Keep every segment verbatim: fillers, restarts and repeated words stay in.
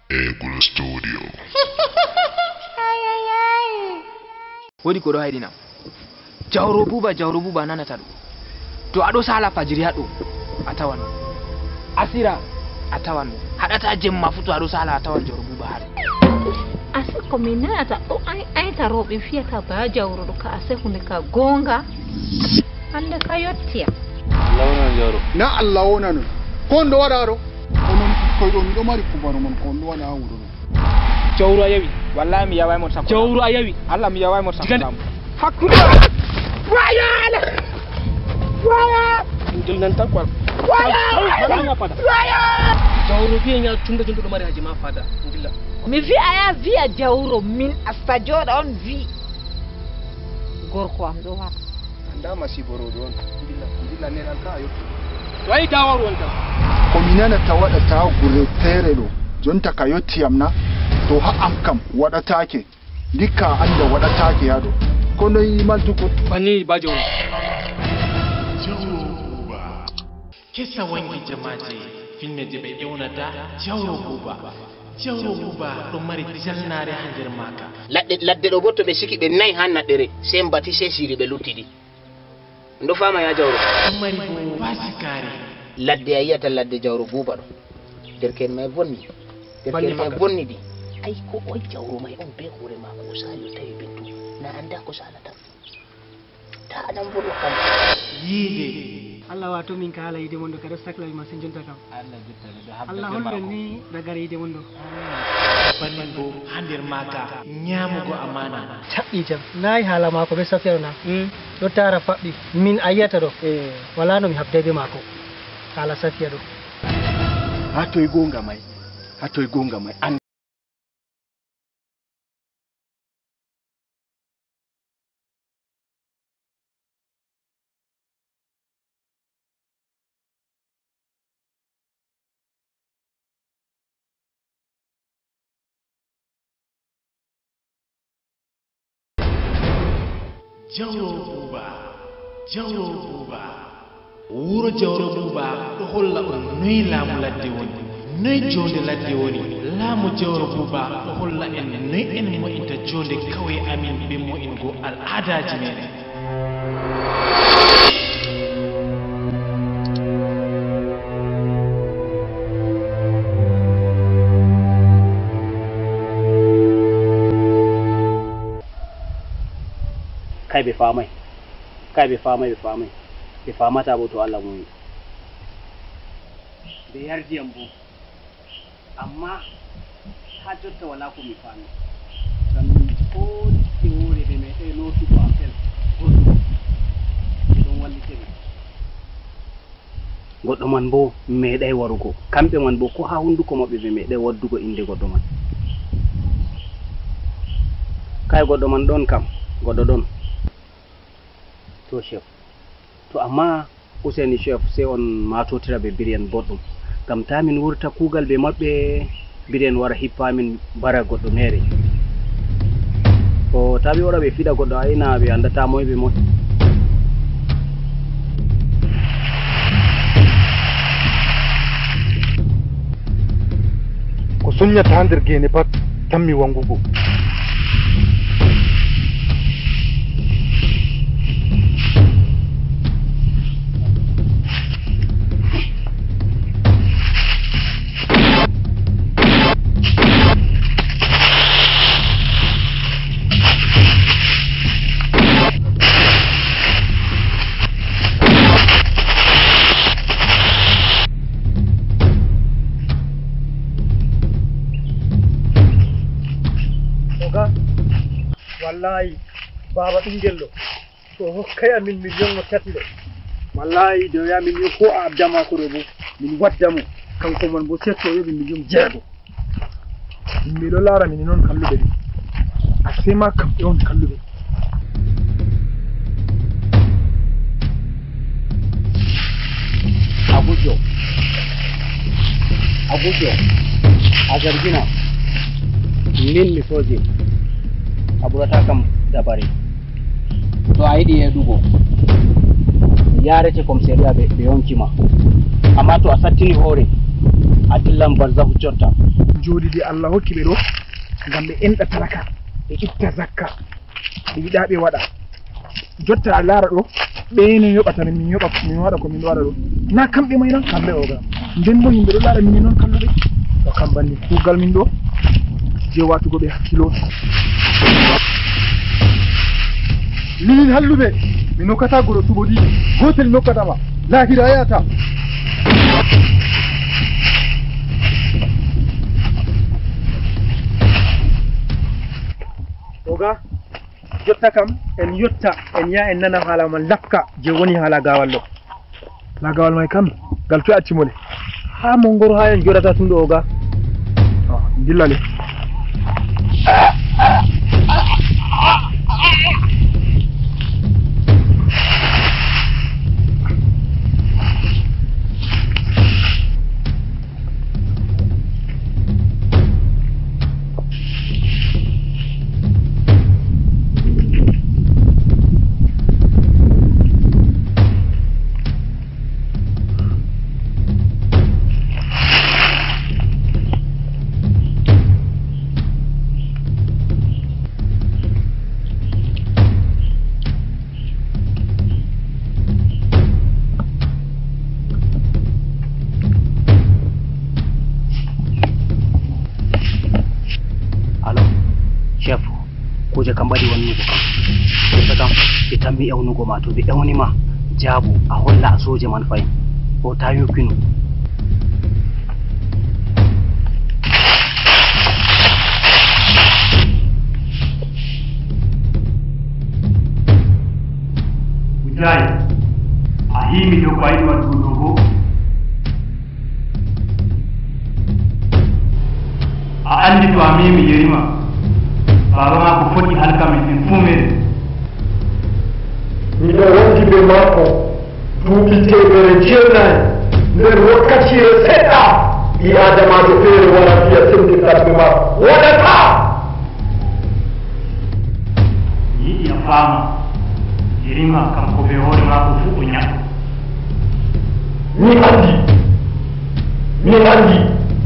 Eagle Studio. Woodi ko ɗo hayɗinam. Jawro Buuba, Jawro Buuba, nanata ɗum. To a ɗo saala fajiri haa ɗo, a tawan mo. Asira, a tawan mo. Haɗata jemma fu to a ɗo saala, a tawan Jawro Buuba haa ɗo. Ase ko mi nanata ɗo, ay, ayta rewɓe fiyata ba Jawro ɗo, ka ase hunde ka goonga. Hannde ka yotti am. Allah wonana Jawro. Na Allah wonana. Ko on ɗo waɗa ɗo? Onon ɓikkoy ɗo, miɗo mari kubaru mon, ko on ɗo waɗa haa wuro ɗo? Jawro a yawi. Wallahi mi yaway mon sakko. Jawro a yawi. Allah mi yaway mon sakko. Diga nde- Hakkunde. Waya! Waya! Ngel nan tan ko. Waya! Waya! Waya! Jawro wiye nya tunda jondo ɗo mari haji ma fada. Ngilla. Mi wi'a ya wi'a Jawro min asta jooɗa on wi. Gorko am ɗo wara. Anda masibo rewɓe on. Ndilla, ndilla neɗal ka a yottu. Wayi dawaru on tan. Ko mi nanata waɗata gure feere ɗo. Jonta ka yotti am na? To ha am kam waɗataake. Ndikka a anda waɗataake ha ɗo. Ko noy maltugo? Banni bajo on. Jawro Buuba. Kesa wangi jamaaje, filmeeji ɓe ewnata Jawro Buuba. Jawro Buuba ɗo mari jalnaare haa nder maaka. Ladde, ladde ɗo boo to ɓe siki ɓe nayi haa naɗɗere, sey mbati sey siiri ɓe luttidi. Ɗo faama ya Jawro. Ɗo mari boo faasikaare. Ladde a yi'ata ladde Jawro Buuba ɗo. Derke'en may vonni. Derke'en may vonnidi. Ay ko oy Jawro may on bee hoore maako o saali o tawi Bintu. Na anndaa ko saalata. Ta anan buru kam. Yiide. Allah wato min ka haala yiide mon ɗo, kadi o saklawi masin jonta kam. Allah jottani ɗo habda Allah be hollen maako. Ni ragare yiide mon ɗo. Bannin bo ha nder maaka nyamugo amana. Caɓɓi jam, nayi haala maako be Safiya ɗo na? Mm. Ɗo tara faɓɓi, min a yi'ata ɗo. Eh. Wala no mi habday be maako. Haala Safiya ɗo. Ha toy gonga mai? Ha toy gonga mai? An Jawro Buuba, Jawro Buuba. Wuro Jawro Buuba ɗo holla on noy laamu ladde woni, noy joonde ladde woni. Laamu Jawro Buuba ɗo holla en noy en mo'inta joonde kawye amin be mo'ingo al'aadaaji meɗen. Kay ɓe faamay. Kay ɓe faamay, ɓe faamay. Ɓe faamataa bo to Allah muuyi. Ɓe yardi yam bo. Ammaa haa jotta walaa ko mi faami. Ngam min koo dikke woore ɓe meeɗay nootugo appel goɗɗum. Ɓe ɗon wallitiri. Goɗɗo man boo meeɗay warugo. Kamɓe man boo, koo haa hunnduko maɓɓe, ɓe meeɗay waddugo innde goɗɗo man. Kay, goɗɗo man ɗon kam, goɗɗo ɗon. To, chef. To, ammaa useni, chef, sey on maatotira bee biri'en boɗɗum. Ngam taa min wurta kuugal bee maɓɓe, biri'en wara hippa min mbara goɗɗo meere. O tawi wara ɓe fiɗa goɗɗo, a ina ɓe anndataa moy bee moy. Ko sonyata nder geene pat tammi wangugo. Oga, wallahi, baaba ɓinngel ɗo, to o hokkay amin miliyon mo tati ɗo, wallahi, de o wi'a min ko a abdama ko ɗo bo, min wadda mo, kanko man bo, setto o yoɓi miliyon jeego. Miɗo laara min non kalluɓe ɗi. Asema kamɓe on kalluɓe. Agujo. Agujo. A zargina. Min mi fooji. A ɓurata kam dabare. To a yiɗi yeeɗugo, yaarete komisariya ɓe, ɓe yonki ma. Ammaa to a sattini hoore, a dillan barzahu jotta. Jooɗi de Allah hokki ɓe ɗo, ngam ɓe enɗa talaka, ɓe itta zakka, ɓe yiɗa ɓe waɗa. Jotta a laara ɗo, ɓe no yoɓata min, min yoɓa, min waɗa ko min waɗa ɗo. Na kamɓe may non, kamɓe oga. Nden bo yimɓe ɗo laara min non kalluɓe. To kam banni kuugal min ɗo, je watugo ɓe hakkilo. Minin halluɓe, mi nokkata goɗɗo suɓo ɗiɗi. Gotel nokkata ma, lahira yahata. Oga, jotta kam, en yotta, en yaha en nana haala man lakka je woni haala gaawal ɗo. Lagawal may kam, ngal toy acci mo le? Haa mo ngoro haa en jooɗata tun ɗo, oga. Ah, dilla le. Alo, chef, kuuje kam ɓaɗi wannugo kam. Ɓe kam, ɓe tammi ewnugo ma, to ɓe ewni ma, jaabu, a holla a sooje man fahin. O ta yukkinu. Mujahid, a himi dow ko a yiɗi waɗugo ɗo bo? A anndi to a memi Yerima, baaba maako foti halka men en fuu meɗen. Miɗo wondi be maako duuɓi teemere jeenayi. Nder wakkatiire seɗɗa, ɓii Aadamaajo feere wara wi'a senndirɗan be maako. Waɗataa! Mi yiɗi a faama, Yerima kanko bee hoore maako fuu o nyaɗɗo. Mi anndi, mi anndi,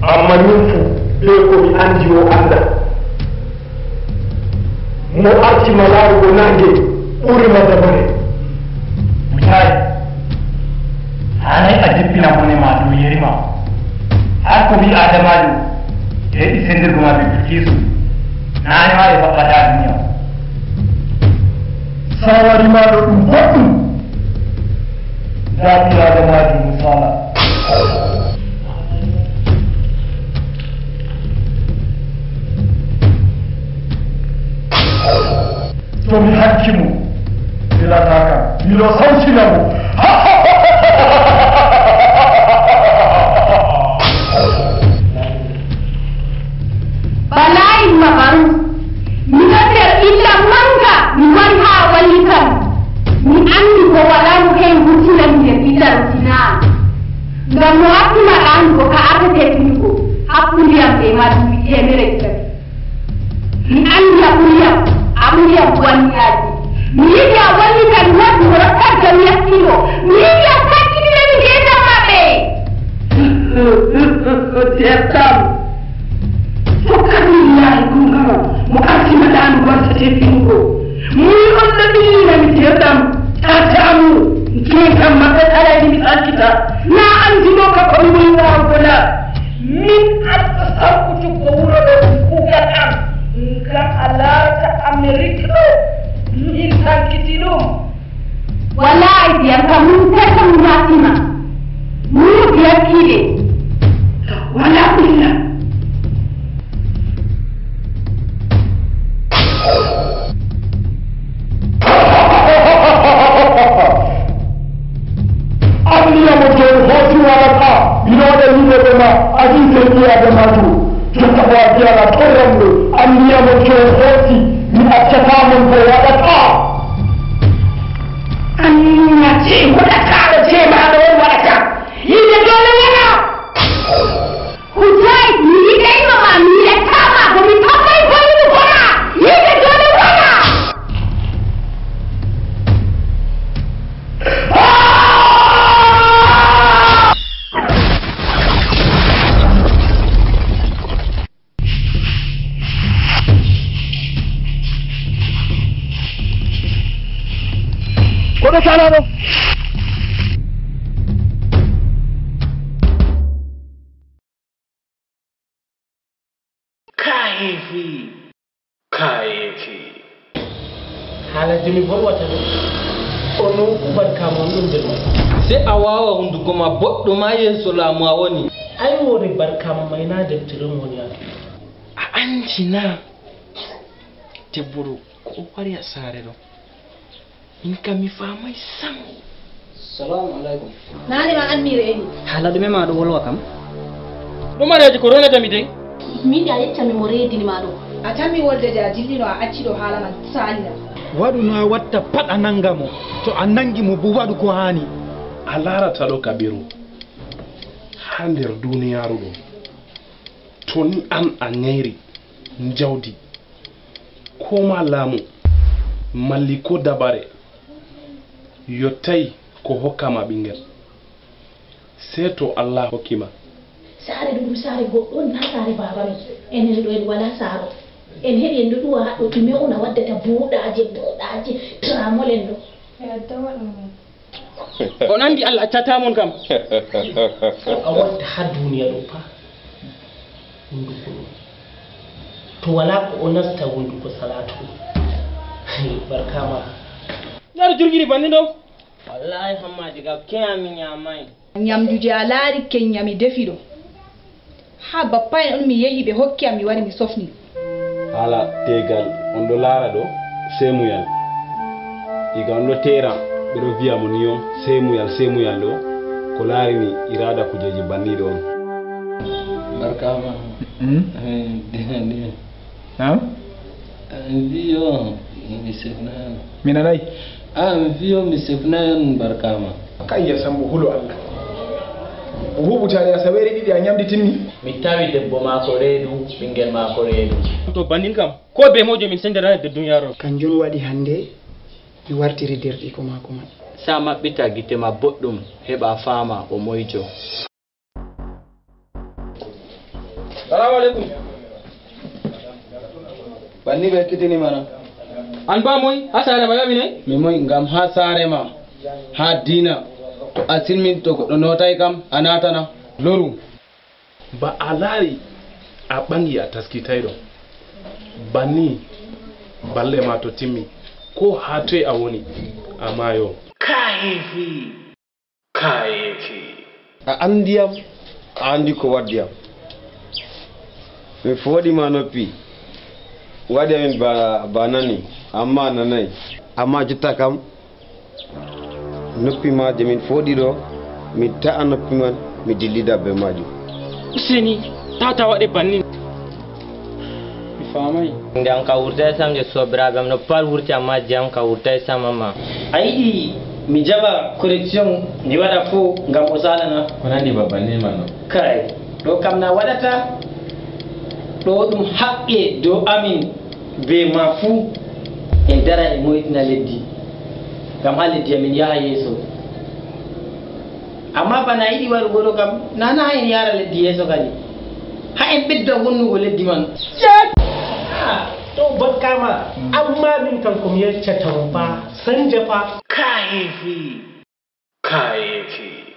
ammaa min fuu bee ko mi anndi o anndaa. Mo arti ma laarugo naange ɓuri ma dabare. Mujahid, haanay a jippina mone ma dow Yerima. Har ko ɓii Aadamaajo yeeɗi senndirgo ma bee Bilkiisu, naane ma e faɓɓata duniya. Saawari ma ɗo ɗum boɗɗum. Ndaa ɓii Aadamaajo mo saala. To mi hanki mo, mi lataa kam, miɗo sawtina mo. Bala'in maɓɓaru. Miɗo nder illa mannga, mi wari haa a wallitan. Mi anndi ko walaa mo he'i wurtinan nder illa rutina. Ngam no arti ma ɗanugo ka artete finugo hakkunde am bee ma duuɓi teemere ɗiɗi. Mi anndi a ɓuri yam, a ɓuri yam wanniyaaji. Mi yiɗi a wallitan mi waɗi mo rokkat jam yakkino. Mi yiɗi a sakkitinani ngeendam maɓɓe. Deerɗam. Tokkat lillaahi gongama mo arti ma ɗanugo artete finugo. Muyɗon ɗo ɓillina mi deerɗam. Taatamu ngeendam maɓɓe kala edi mi sankita. Na anndino ka ko mi woni waawugo na. Min arta sankutuggo wuro ɗo ɗum kuugal am. Ngam a laarata Amerik ɗo min sankiti ɗum. Walaa e biyam kam min tata mi maati ma. Min biyam kiide. Walaa ɓilla. Anniya mo jom hoosi waɗata, ina waɗa yimɓe ɓe ma, a yiide ɓii Adamaajo. Jotta ko a wiyata torramɗo, anniya mo jom hoosi, mi accataa mon ko waɗata. Anniya je waɗata, je maaɗo on waɗata. Yiide doole wona. Hujjaaj, mi yiɗayno ma, mi yiɗataa ma, bo mi tokkay boynugo ma. Yiide doole wona. Ko salaɗo? Kaayeefi. Kaayeefi. Haala jimi volwata ɗo. O non kubar kam on ɗum nder ma. Se a waawa hunnduko ma boɗɗo ma yeeso laamu a woni. Ay wore barkama mayna deftere on woni a. A anndi na? Debbo ɗo ko o wari a saare ɗo. Min kam mi faamay sam. Salamu alaikum. Naane ma an mi reeni. Haala ɗume ma ɗo wolwa kam? Ɗum areeji ko ronata mi dey. Min de a yecca mi mo reedini ma ɗo. A tammi wolde de a dillino a acci ɗo haala man saalina. Waɗu no a watta pat a nanga mo. To a nangi mo bo waɗu ko haani. A laarata ɗo Kabiru. Haa nder duniyaaru ɗo. To ni an a nyayri njawdi. Ko ma laamu, malli ko dabare, yottay ko hokka ma ɓingel. Sey to Allah hokki ma. Saare ɗum ɗum saare goɗɗo on, na saare baaba men. Enen ɗo en wala saaro. En heɓi en ɗo ɗuwa haɗɗo ɗume on a waddata buuɗaaje, buuɗaaje, tramol en ɗo. E addawa ɗum en. On anndi Allah accataa mon kam. Ko a watta haa duniya ɗo pa. Hunduko ɗo. To wala ko o nasta hunduko salatu. Barkama. Nyaru jurgiri banni ɗo. Wallahi Hammadi ga keya mi nyamai. Nyamdu je a laari kenyami defi ɗo. Haa bappa en on mi yehi ɓe hokki am mi wari mi sofni. Haala teegal on ɗo laara ɗo seemuyal. Iga on ɗo teera ɓe ɗo viya mo ni on seemuyal seemuyal ɗo ko laarini iraada kujeeji banniiɗo on. Barkaama. Mm. Eh, dina, dina. Naam. Eh, mi wiyo mi sefnayan. Mi nanay. Ah, mi wiyo mi sefnayan barkaama. Kayya Sambo hulo Allah. O huɓutaali asaweere ɗiɗi a ñamdi timmi. Mi tawi debbo maako reedu, ɓinngel maako reedu. To bannin kam, ko be moƴƴo min sendere nder duniyaaru. Kanjum waɗi hannde mi wartiri derɗiiko maako man. Sa maɓɓita gite ma boɗɗum, heɓa faama o moyjo. Salamu alaikum. Banni ɓe ekkitini mana. An ba moy ha saare ma yaɓi ne? Mi moy ngam ha saare ma, ha diina. To a silmin to goɗɗo notai kam a natana. Loru. Ba a laari a ɓangi a taskitayɗo. Banni balle ma to timmi ko ha toy a woni a mayo. Kahefi. Kayeefi. A anndi yam, a anndi ko waddi yam. Mi fooɗi ma noppi, waɗi amin ba, ba nani, amma a nanaay. Amma jotta kam, noppi ma je min fooɗi ɗo, mi ta'a noppi man, mi dillida be maajum. Useni, tata waɗe bannin. Mi faamay. Nde am ka wurtay sam je soobiraaɓe am no pat wurti, amma je am ka wurtay sam amma. A yiɗi mi jaɓa correction mi waɗa fo ngam o saalana? Ko nandi babban neman no? Kay, ɗo kam na waɗata. Ɗo ɗum haqqe dow amin be ma fuu. En dara en moytina leddi. Ngam haa leddi amin yaha yeeso. Amma bana a yiɗi waɗugo ɗo kam, na na haa en yara leddi yeeso kadi. Haa en ɓedda wonnugo leddi man. Ah, to bakkama, amma min kam ko mi yeccata mo fa, sanja fa. Kayeefi. Kayeefi.